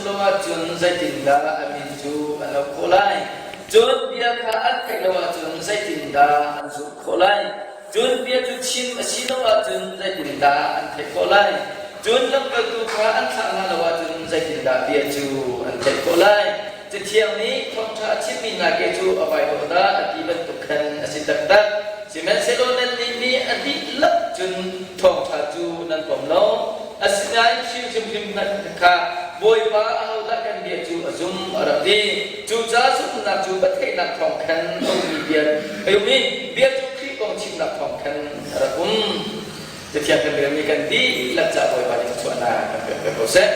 chim lo ahcun zeitindah a min cu an auh khawh lai? Cun bia kha an theih lo ahcun zeitindah an zumh khawh lai? Cun bia cu chim a si lo ahcun zeitindah an theih khawh lai? Cun lamkaltu kha an thlah hna lo ahcun zeitindah bia cu an theih khawh lai? Cathiang nih thawngṭha a chimmi hna ke cu a vai dawh dah a ti bantuk khan a si taktak. Sihmanhsehlaw nannih nih a dihlak cun thawngṭha cu nan pom lo. Asinain hrimhrim kha Bawipa ahodah kan bia cu a zum a rak ti. Cucaah zumhnak cu biatheihnak thawng khan a ummi bia a um i bia cu Khrih kong chimnak thawng khan a rak um. Cathiang kan relmi kan dihlak ca Bawipa nih thluachuahnak kan pek ve ko seh.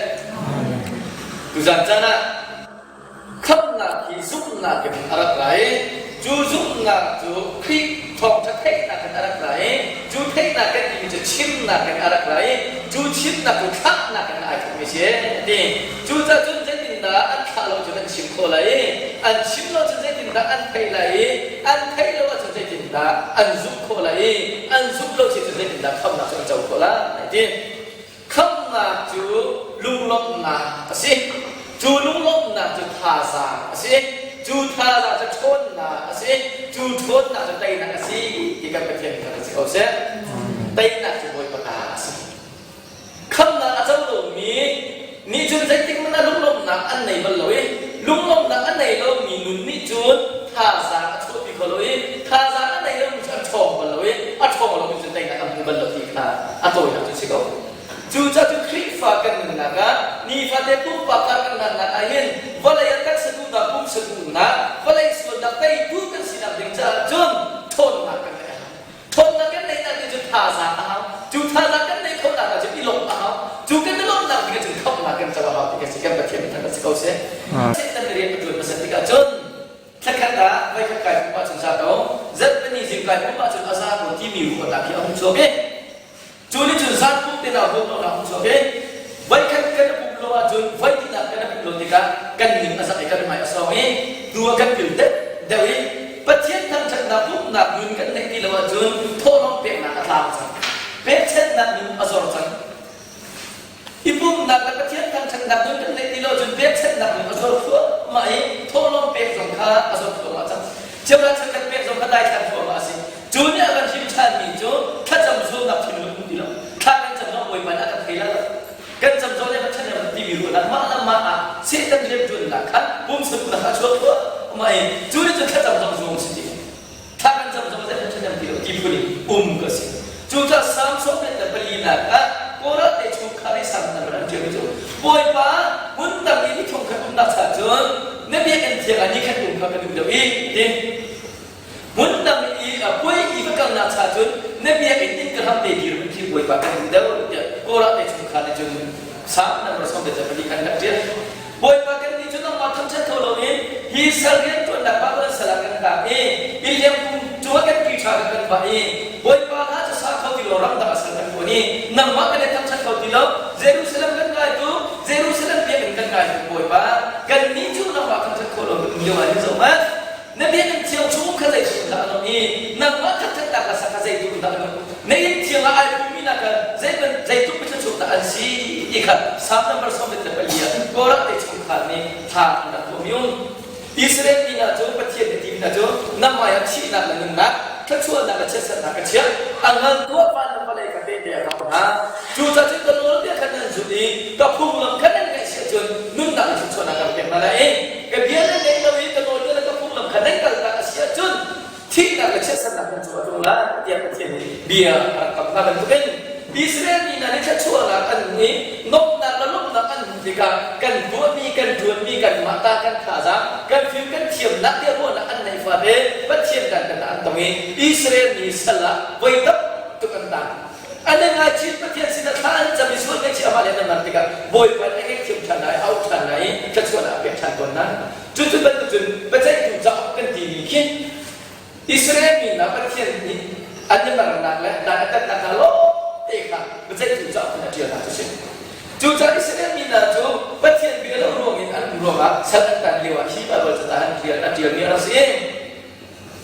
Tuzan caan ah khamhnak hi zumhnak in a rak ra i cu zumhnak cu Khrih thawngṭha theihnak in a rak ra i cu theihnak kan timi cu chimnak in a rak ra i cu chimnak cu thlahnak in ai thawkmi si a ti. Cucaah cun zeitindah an thlah lo cun an chim khawh lai i an chim lo cun zeitindah an theih lai i an theih lo ahcun zeitindah an zumh khawh lai i an zumh lo si cun zeitindah khamhnak cu an co khawh lai a ti. Khamhnak cu lunglawmhnak a si. Cu lunglawmhnak cu thazaang a si. Cu thazaang cu ṭhawnnak a si. Cu ṭhawnnak cu teinak a si ti kan Pathian nih kan si ko seh. Teinak cu Bawipa ta a si. Khamhnak a co lomi nih cun zeitik hmanh ah lunglawmhnak an nei bal lo i lunglawmhnak a nei lomi nun nih cun thazaang a chuahpi kho lo i thazaang a nei lomi cu a ṭhawng bal lo i a ṭhawng lomi cu teinak an hmu bal lo ti kha a tawinak cu si ko. Cucaah cu Khrihfa kan nunnak ah nifate pumpak kar kan hlannak ah hin vawlei ah taksa duhnak, pumsa duhnak, vawlei sualnak teitu kan sinak ding caah cun ṭhawnnak kan ngeih a hau. Ṭhawnnak kan neihnak nih cun thazaang a hau. Cu thazaang kan neih khawhnak ah cun i lawmh a hau. Cu kan i lawmhnak ding ah cun khamhnak kan co a hau ti kan si. Kan Pathian min thangṭhat si ko seh. Satan rian a ṭuan hmasa tikah cun thlakhat ah voikhat kai pumh ahcun za ko, zarhpini zing kai pumh ahcun a za ko timi ruahnak hi a hung chuak i Cu nih cun zan pumh te hna ruahnak hung chuak i voikhat kan i pumh lo ahcun voihnihnak kan i pumh lo tikah kan ning a zak i kan hmai a sawng i hnu ah kan pil deuh deuh i Pathian thangṭhatnak pumhnak nun kan neih ti lo ahcun thawhlawm peknak a tlau cang. Pekchanhnak nun a zor cang. I pumhnak le Pathian thangṭhatnak nun kan neih ti lo cun pekchanhnak nun a zor thluahmah i thawhlawm pek zong kha a zor thluahmah cang. Chiaphra changkhat pek zong kha daithlan thluahmah a si. Cu nih a kan hrim ṭhanmi cu thlacam zuamnak thinlung um ti lo. Thla kan cam zong Bawipa nih a kan thei lai lo. Kan cam zong le Pathian nih timi ruahnak mah le mah ah Satan rianṭuannak kha pumsa duhnak a chuak thluahmah i cu nih cun thlacam zong zuam si ti. Thla kan cam zong zei hmanh ti lo ti phun in um ka si. Cucaah Salm 44 ah Korah te chungkhar i Salm an rak ṭialmi cu Bawipa hmun dang i ni thong khat umnak cha cun na biakinn thiang ah ni khat um kha ka duh deuh i ti. Hmun dang i puai i va kalnak cha cun na biakinn inn ka hram te dir khi Bawipa ka duh deuh tiah Korah te chungkhar nih cun Salm number 44 khan rak ṭial. Bawipa kan nih cu nangmah thangṭhat kho loin hi sal rianṭuannak Babylon sal ah kan tang i iliam kum cungah kan ki ṭha kan kan vah i Bawipa hla cu sa kho ti lo ramdang ah sal kan ṭuan i nangmah kan i thangṭhat kho ti lo Jerusalem kan ngai tu Jerusalem biakinn kan ngai tu Bawipa kan nih cu nangmah thangṭhat kho lo kan um lio ah hin zoh hmanh Na biakinn thiang chung kha zeitluk dah a nuamh i nangmah thangṭhatnak hla sak kha zeitluk dah a nuamh. Na inn thiang ah ai pummi hna kha zeitluk mithluachuak dah an si ti kha Salm number 94 ah Korah te chungkhar nih thla an rak tuahmi um. Israel mi hna cu Pathian nih timi hna cu nangmah ah thihnak le nunnak, thluachuahnak le chiatserhnak ka chiah. A ngan tuah van le vawlei kha tehte a kap hna. Cucaah cun ka nawlbia kha nan zulh i ka phunglam kha nan ngaih si ahcun nunnak le thluachuahnak kan pek hna lai i ka bia nan ngaih lo i ka nawlbia le ka phunglam kha nan kaltak a si ahcun thihnak le chiatserhnak nan cung a tlung lai tiah Pathian nih bia a rak kam hna bantukin Israel mi hna nih thluachuahnak an hmuh i nuamhnak le lawmhnak an hmuh tikah kan tuahmi kan ṭuanmi kanmah ta kan thazaang kan fim kan thiamnak tiah ruahnak an neih fate Pathian dan kan an tong i Israel mi sal ah voi tam tuk an tang. An i ngaichin Pathian sinah thla an cam i sual ngaihchih amah le nan mar tikah Bawipa nih a ngaihthiam ṭhan lai, a auh ṭhan lai i thluachuahnak a pek ṭhan tawn hna. Cucu bantuk cun biaceihtu cauk kan timi khi Israel mi hna Pathian nih an i marnak le dan a tatnak hna lawngte kha biaceihtu cauk in a ṭial hna cu si. Cucaah Israel mi hna cu Pathian bia lo ruangin an um ruangah sal an tan lioah hi Baibal catah an ṭial a ṭialmi a rak si.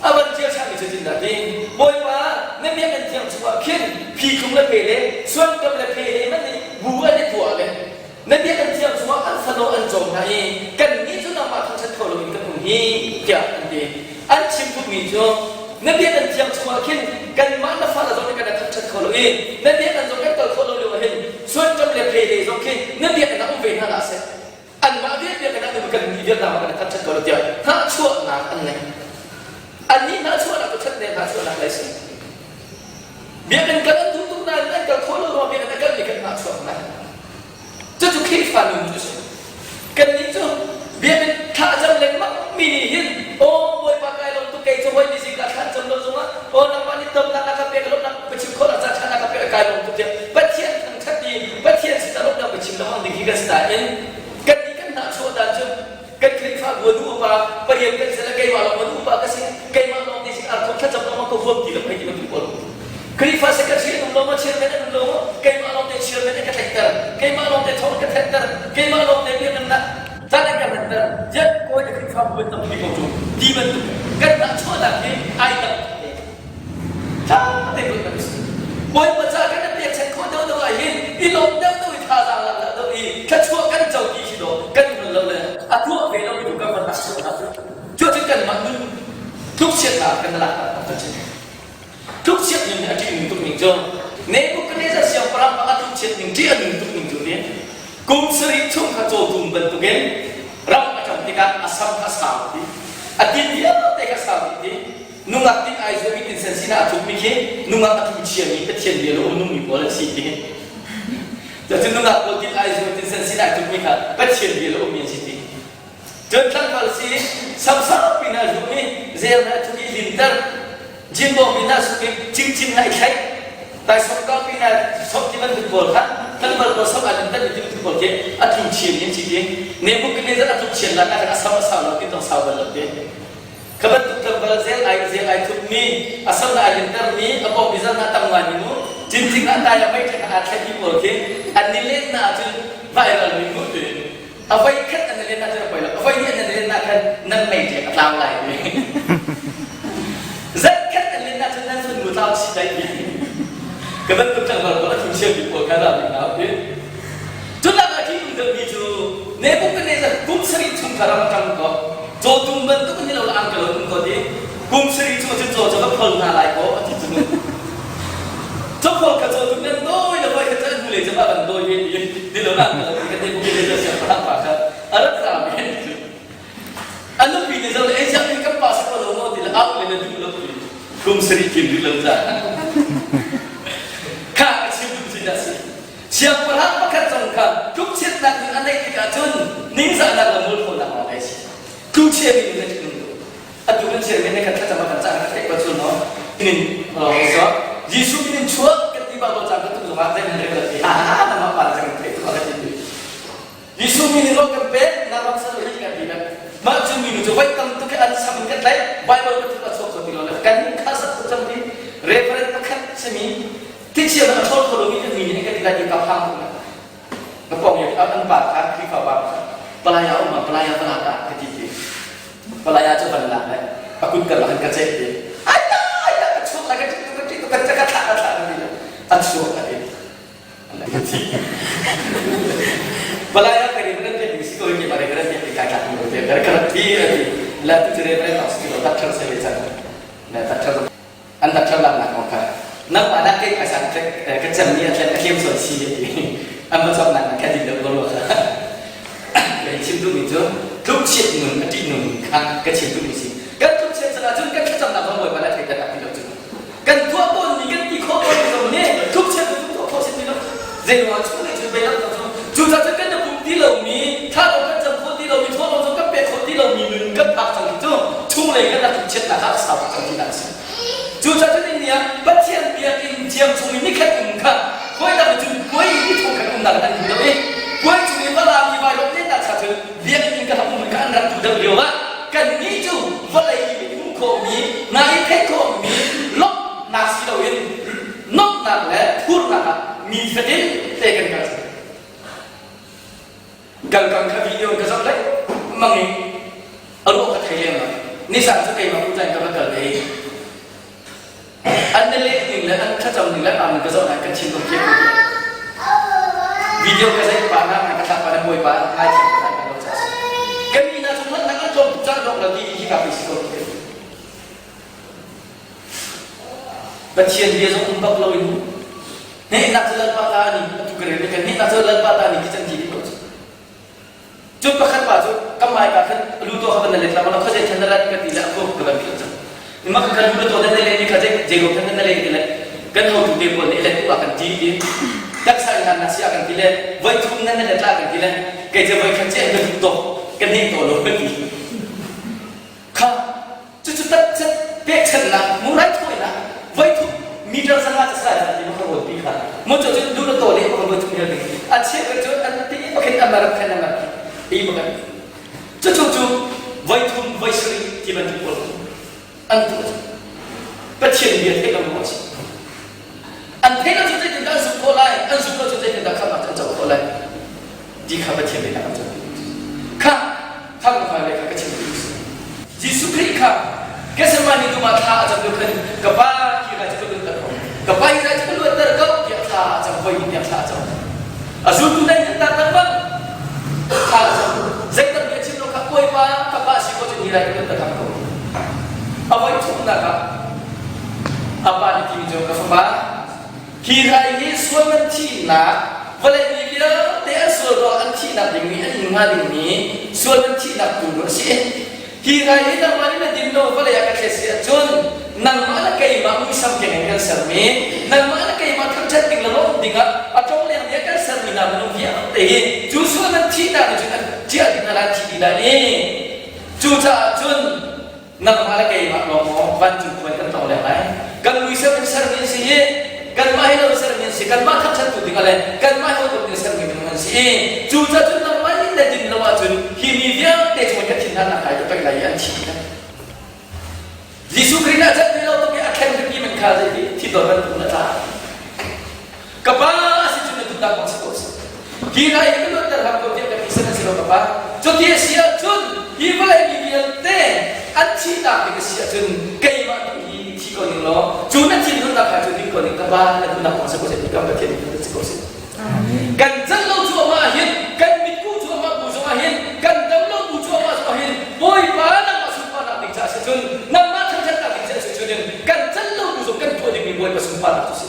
A van ṭial ṭhanmi cu tin dah ti? Bawipa, na biakinn thiang chungah khin phikhung le phe le suankam le phe le man nih bu an i tuah le na biakinn thiang chungah an fano an caw. hna i kannih cu nangmah thangṭhat kho loin kan um hi tiah an ti. An chim duhmi cu na biakinn thiang chungah khin kanmah na fale zong nih kan thangṭhat kho lo i na biakinn zong kan kal khawh lo lio ah hin suanṭam le pheilei zong khi na biakinn ah um ve hna hlah seh. Anmah vial biakinn ah kan nih vial hna kan thangṭhat kho lo tiah hnahchuahnak an ngei. Annih hnahchuahnak cu ṭhatne hnahchuahnak lai si. Biakinn kal an duh tuk nain an kal khawh lo ruang biakinn a kalmi kan hnahchuahnak. Cucu Khrihfa nun cu a si. Kannih cu biakinn thlacam lengmang mi nih hin aw Bawipa kai lawm tuk kei cu hawi ni zingka thla cam lo zongah aw nangmah nih tomnak na ka pek lawmnak ka chim khawh ca ṭha na ka pek kai lawm tuk tiah Pathian thangṭhat i Pathian sinah lawmnak ka chim lengmang ding hi kan si nain kannih kan hnahchuah dan cu kan Khrihfabu a nu upa pariat kan si le keimah lawng a nu upa ka si keimah lawng nih ar thong thlacam lawng ka huam ti lo hei ti bantuk pawl Khrihfa secretary an um lo maw chairman an um lo maw keimah lawng te chairman an ka tlaihter keimah lawng te thong an ka thenhter keimah lawng te biakinn caan an ka hmanter tiah kawi le Khrihfabu an tampi ko cu ti bantuk kan hnahchuahnak hi ai dang Tha te ruat kan si. Bawipa ca kan pekchanh khawh deuh deuh ah hin i lawm deuh deuh i thazaang lak deuh deuh i thluachuah kan co ti khi dawh kan hngal lo le a tuah ve lo mi tu kan van hnahchuah hna cu. Cuacun kanmah nun tlukchiatnak kan lak tak tak cu. Tlukchiat ning a ṭih ning tuk ning cu Nebuchadnezzar siangpahrang a tlukchiat ning ṭih a nun tuk ning cu ni kum sarih chung kha cawtum bantukin ram a ṭam tikah a sam kha sau ti a tin vialte kha sau dih ti nungak tin ai zuami tinsen sinah a tlukmi khi nungak a tlu chiami Pathian bia lo nungmi pawl an si ti cun nungak pawl tin ai zuami tinsen sinah a tlukmi kha Pathian bia lo ummi an si ti cun tlangval si samsau pin a zum i zel na tluk i linter jinbo mi na suk i cingcin na i thlaih tai sok ka pi na sok ti bantuk pawl kha tlangval pawl sok a linter mi ti bantuk pawl khi a tlu chian in si ti Nebuchadnezzar a tluk chian la ka a sam a sau lo ti tong sau bal lo ti Kha bantuk tlangval zel ai zel ai thupmi, a sam ai lintermi, a pawmi zan ah tam ngaimi mu, cincing ah tai a mei ṭhen aa thlenmi pawl khi an ni len na ahcun viral mi mu ti. A voi khat an i len ahcun a poi lo. A voi hnih an i len ah khan nan mei ṭek a tlau lai ti. Zat khat an len ahcun nan fanu tlau chih lai ti. Ka bantuk tlangval pawl a thu chiami pawl kha ral ding hna ti. Cunak ah ṭih um deuhmi cu Nebuchadnezzar kum sarih chung kha ram ṭang ko. Cawtum bantuk in lo ang ka lo um ko ti. Kum sarih chung cun caw cu ka phol hna lai ko a ti cu. Caphol kha cawtum nan dawi le voi kha cu an hnulei cu a van dawi ve ti. Ni lo lang ka lo ti ka Nebuchadnezzar siangpahrang pa kha a rak ra ve ti. A nupi nih zoh le ei siang in kan pa sa ko lo maw ti le au le na duh lo ti. Kum sarih kim rih lo ca. Kha a chim duh si dah si. Siangpahrang pakhat zong kha tlukchiatnak nih a neih tikah cun ningzahnak le mualphonak lawng a si. Tluchiami nih na ṭih Atu kan chirmi nih kan thlacam ah kan caan kan theih ko cu no. Nin so Jesuh min in chuak kan ti Bible caan kan tum zongah zei nan rel ti ha ha nangmah pa kan theih tuk kan ti. Jesuh min in rawk kan pek na ram sal hi kan ti kan mah cu mi cu voi tam tuk an sam in kan tlaih Bible ka tuk a chuak kho ti lo le kan kha sak tuk cang ti referent pakhat simi Thlichia a ṭhawl kho lomi kan mi nih kan ti lai ti ka phang tuk na pawng i an pa kha Khrihfa pa kha palaya um ah palaya va lak ah ka ti ti palaya cu van lak le a kut kar han ka ceh ti ai ta ai ta ka chuak lai ka ṭih ka ṭih ka ka thlah ka thlah ka ti a chuak a ti palaya ka ri kan ti si ko ki pare kan ti ka ka ti ka ka ti ti la tu re re tak si lo tak thar se le chan na tak thar an doctor laknak kong kha nangmah nak kei phaisa ka cemmi a tlen a tlem sual si ti an va cawknak na ka din deuh ko rua kha ka chim duhmi cu tlukchiat nun a ṭih nun kha ka chim duhmi si kan tlukchiat cang ahcun kan thlacamnak zong Bawipa nih a theihter ti lo cu kan tuah tawnmi kan ti khawh tawnmi zong nih tlukchiat cu tuah khawh si ti lo zeiruang chung nih cun beilang cun cucaah cun kan i pum ti lomi thla zong kan cam khawh ti lomi thaw zong kan pek khawh ti lomi nun kan phak cang hi cu chunglei kan rak tlukchiatnak kha a sau cang ti nak a si Cucaah cun ni ah Pathian biakinn thiang chung i nikhat um kha hawi dang cun puai i thong khat umnak an hmu lo i puai chung i valami vai lawm lennak cha cun biakinn in ka rak um ka an rak duh deuh lio ah kannih cu vawlei i hmuh khawhmi hna i theih khawhmi lawmhnak si loin nomhnak le phurnak ah mi fatin te kan kal. Kalkang kha video ka zoh lengmang i a ruah ka thei leng lo. Nizan cu keimah utan ka va kal ve i an na leh ning le an thlacam ning le amin ka zoh nain kan thinlung thiam ko. Video ka zeih pa na ka thlak pa na bawipa ngaithiam ka lo ca si. Pathian bia zong um bak loin hnehnak cu Lalpa ta ni atu ka rel kan hnehnak cu Lalpa ta ni ti can ti dih ko cu. Cu pakhat pa cu ka hmaika khan lu to kha van na let la ma khuazei khan na rat ka ti le a ko ka van philh cang. Ma ka kan lu to na le ni kha zei zei ro khan na le ti le kan hotu te pawl nih let tu ah kan ti ti taksa in na si ah kan ti le voi thum na na let la kan ti le kei cu voi khat che ka duh to ka ne to lo ka ti. Kha Cucu tatcet pekchanhnak murai thawinak voithum meter zanga cu sai ti ma ka pi kha mo cu cun du na to le ma voithum hel ding a chia ka cu an ti pakhat amar khan amar i pakhat cucu cu voithum voi sarih ti bantuk pawl an tu Pathian bia theih lo maw si an theih lo cu zeitindah an zumh khawh lai an zumh lo cu zeitindah khamhnak an co khawh lai ti kha Pathian nih a kan cawnpiak. Kha kha ka fale kha ka chim duh si. Jesuh Khrih kha Gethsemane dum ah thla a cam lio khan ka pa hi rai cu ka luatter ko. Ka pa hi rai cu ka luatter ko tiah thla a cam voi tiah thla a cam. A zultu dang in tar lengmang thla a cam. Zeitam bia chim lo kha Bawipa ka pa si ko cun hi rai ka luatter hram ko. A voi thumnak ah a pa nih timi cu ka fapa Hi rai hi sual man thihnak, vawlei mi vialte an sual ruang an thihnak dingmi an in hnga dingmi sual man thihnak tu a si. Hi rai hi nangmah nih na din lo vawlei ah ka thlet si ahcun nangmah le keimah muisam keng in kan sermi, nangmah le keimah thangṭhat ding le lawmh dingah a ṭong leng nih a kan sermi hna minung vialte hi cu sual man thihnak nih cun an ṭial dih hna lai, an thi dih lai i cucaah cun nangmah le keimah lawng maw vancung khua kan tong leng lai kan muisam in sermi an si i kanmah hi lo sermi an si kanmah thangṭhattu ding le kanmah hi hawikom ding sermi minung an si i cucaah cun nangmah nih na din lo ahcun hi mi vialte cung ka thin hna kai ka pek lai i an thi lai Jesuh Khrih nih a cat lo tuk i a khen bikmi man kha zeiti thi dor bantuk na tla Ka pa a si cu na duhnak bang si ko seh. Hi rai hi ka luatter hram ko tiah ka ti san a si lo ka pa. Cuti a si ahcun hi vawlei mi vialte an thihnak ding a si ahcun keimah tu hi thi ko ning law cu na thinhunnak kha cu ding ko ning ka pa na duhnak bang si ko seh ti kan Pathian nih si ko seh. Kan can lo cuahmah ah hin kan mitkuh cuahmah bu zongah hin kan dam lo bu cuahmah zongah hin Bawipa nangmah sunparnak ding caah si cun nangmah thangṭhatnak ding caah si cun kan can lo bu zong kan tuah dingmi Bawipa sunparnak cu si.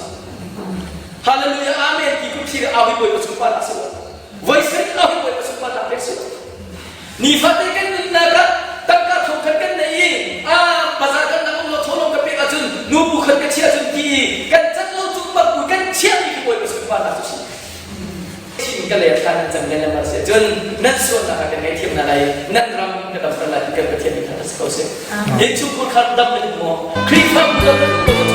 Hallelujah Amen ti kum thir au hi Bawipa sunparnak si lo. Voi sarih au hi Bawipa sunparnak pek si lo. Nifate kan nunnak ah tangka thongkhat kan nei i a bazar kan dang um lo tholong ka pek ahcun nu bu khan ka chiah cun ti i kan cat lo cu bak bu kan chiahmi khi Bawipa sunparnak cu si. Chin ka le thla nan cam le ma si cun nan sualnak ah kan ngaihthiam hna lai nan ram ka damter lai ti kan Pathian nih kha si ko seh. Innchungkhar kha dam na duh maw? Khrihfabu dam na duh maw?